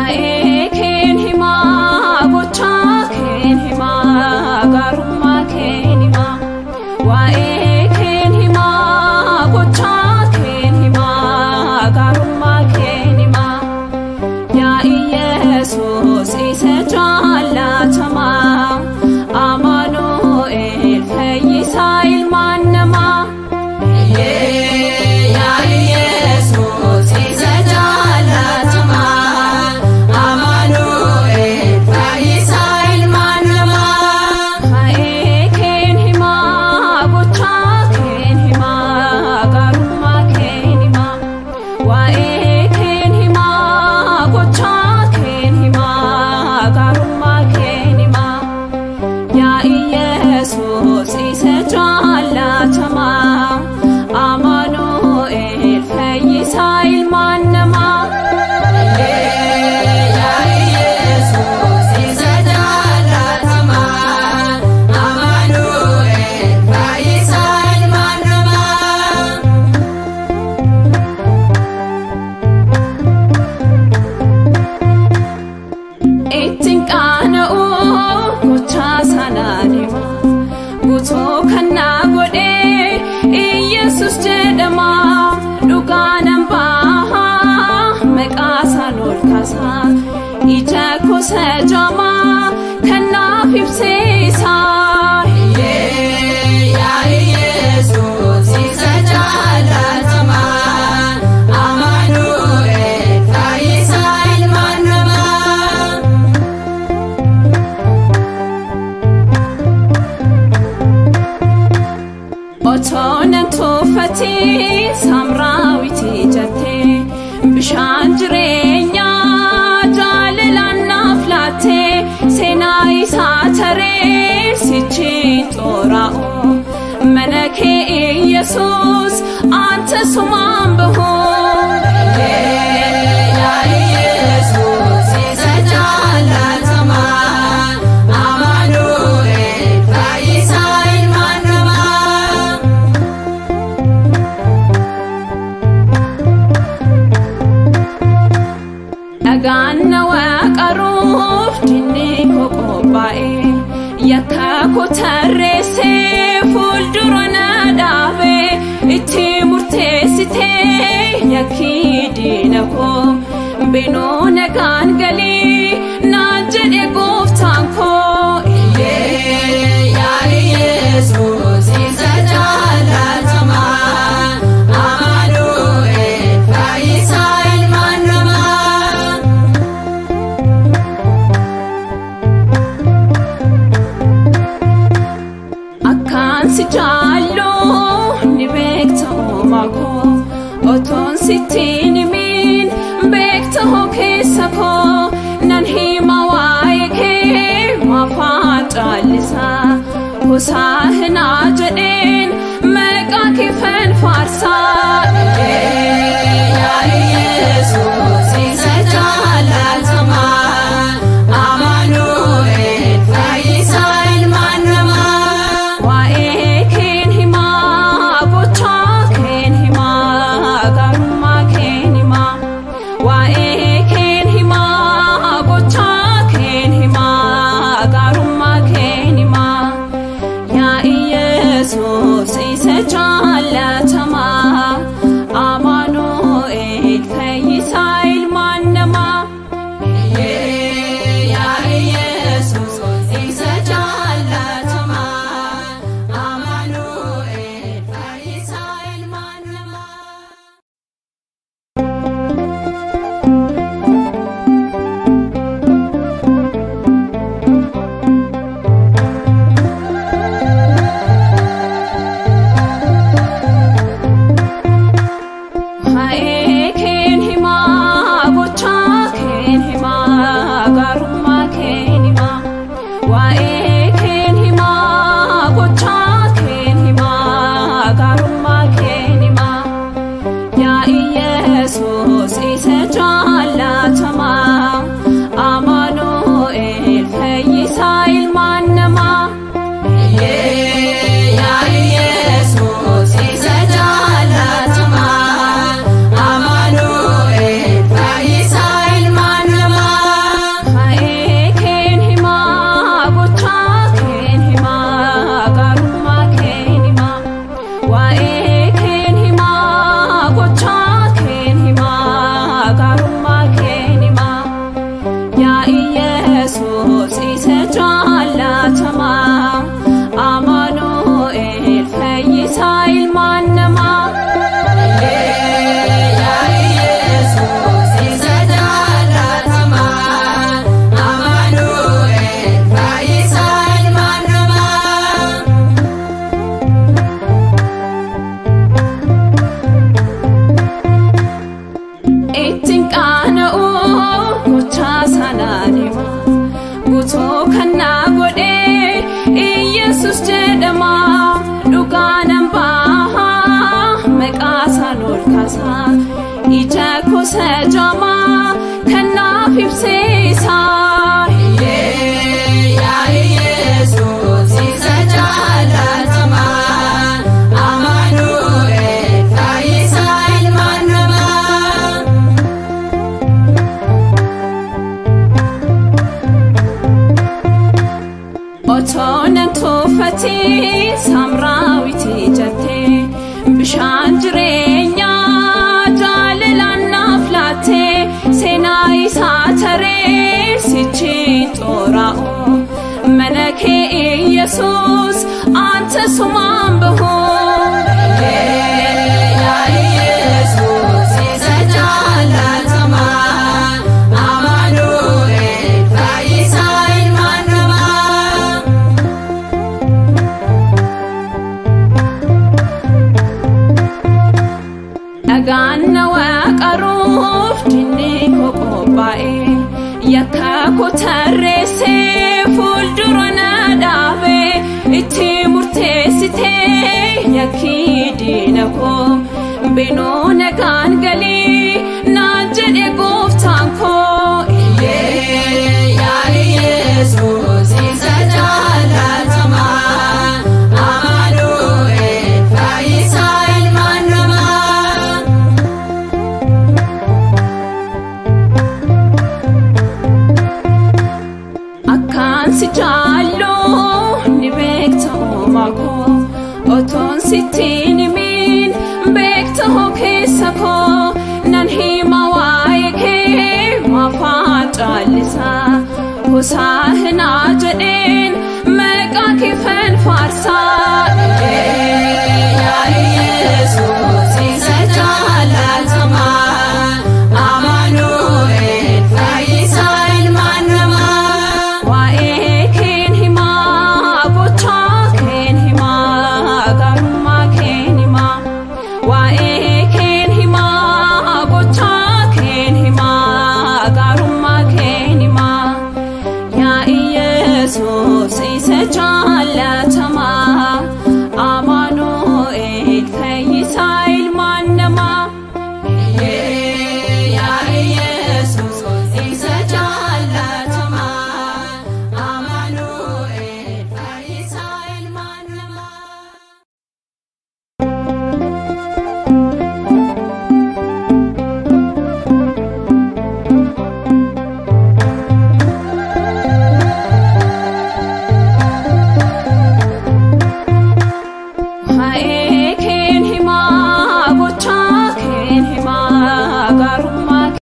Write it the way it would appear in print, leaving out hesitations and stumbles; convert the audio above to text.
Waa'ee keen himaa gochaa keen himaa gaarummaa keen himaa. Waa'ee keen himaa gochaa keen himaa gaarummaa keen himaa. Yaa Iyesuus isa jaallatamaa Amaanu'el fayyisaa ilmaan namaa. Yaa Iyesuus isa jaallatamaa Amaanu'el fayyisaa ilmaan namaa. Waa'ee keen himaa gochaa keen himaa gaarummaa keen himaa. Waa'ee keen himaa gochaa keen himaa gaarummaa keen himaa. Yaa Iyesuus isa jaallatamaa Amaanu'el fayyisaa ilmaan namaa. Yaa Iyesuus isa jaallatamaa Amaanu'el fayyisaa ilmaan namaa. Ittiin qaana'u gochaa sanaan hima guutuu kan naa godhee Iyesuus jedhama dhugaa nan bahaa maqaa isaan ol kaasaa ija kosa jamaa kan naaf ibsiisa. Yaa Iyesuus isa jaallatamaa Amaanu'el fayyisaa ilmaan namaa. Otoo nan tuffatiin Samraawitii jettee bishaan jireenyaa jaalalaan naaf laattee seenaa isaa taree sichiin xooraa'u mana kee Iyesuus anta sumaan bahu. Yaa Iyesuus isa jaallatamaa Amaanu'el fayyisaa ilmaan namaa. Dhagaan na waaqaruuf dinni koo qophaa'e yakka koo tarreessee fuuldura na dhaabe itti murteessitee yakki diina koo binoo nagaan galii naan jedhe gooftaan koo. Yaa Iyesuus isa jaallatamaa Amaanu'el fayyisaa ilmaan namaa. Akkaan si jaallu ni beekta uumaa koo otoon sittiin himiin beekta hoo keessa koo nan hima waa'ee kee maafaan caallisaa hosaanaa jedheen maqaa kee faarsaa. Yaa Iyesuus isa jaallatamaa Amaanu'el fayyisaa ilmaan namaa. Waa'ee keen himaa gochaa keen himaa gaarummaa keen himaa. Waa'ee keen himaa gochaa keen himaa gaarummaa keen himaa. Yaa Iyesuus isa jaallatamaa Amaanu'el fayyisaa. Yaa Iyesuus isa jaallatamaa, Amaanu'el fayyisaa ilmaan namaa. Yaa Iyesuus isa jaallatamaa, Amaanu'el fayyisaa ilmaan namaa. Ittiin qaana'u gochaa sanaan hima, guutuu kan na godhee Iyesuus jedhama. Dhugaa nan bahaa maqaa isaan ol kaasaa, ija kosa jaamaa kan naaf ibsiisa. Yaa Iyesuus isa jaallatamaa, Amaanu'el fayyisaa ilmaan namaa. Otoo nan tuffatiin Samraawitii jettee, bishaan jireenyaa jaalalaan naaf laattee, seenaa isaa taree sichiin xooraa'u, mana kee Iyesuus anta sumaan bahu. Yaa Iyesuus isa jaallatamaa, Amaanu'el fayyisaa ilmaan namaa. Dhagaan na waaqaruuf dinni koo qophaa'e, yakka koo tarreessee fuuldura na dhaabe, itti murteessitee yakki diina koo binuu nagaan galii naan jedhe gooftaan koo. Yaa Iyesuus isa jaallatamaa, Amaanu'el fayyisaa ilmaan namaa. Akkaan si jaallu ni beekta uumaa koo, otoon sittiin himiin beekta hoo keessa koo, nan hima waa'ee kee maafaan caallisaa, hosaanaa jedheen maqaa kee faarsaa. Yaa Iyesuus.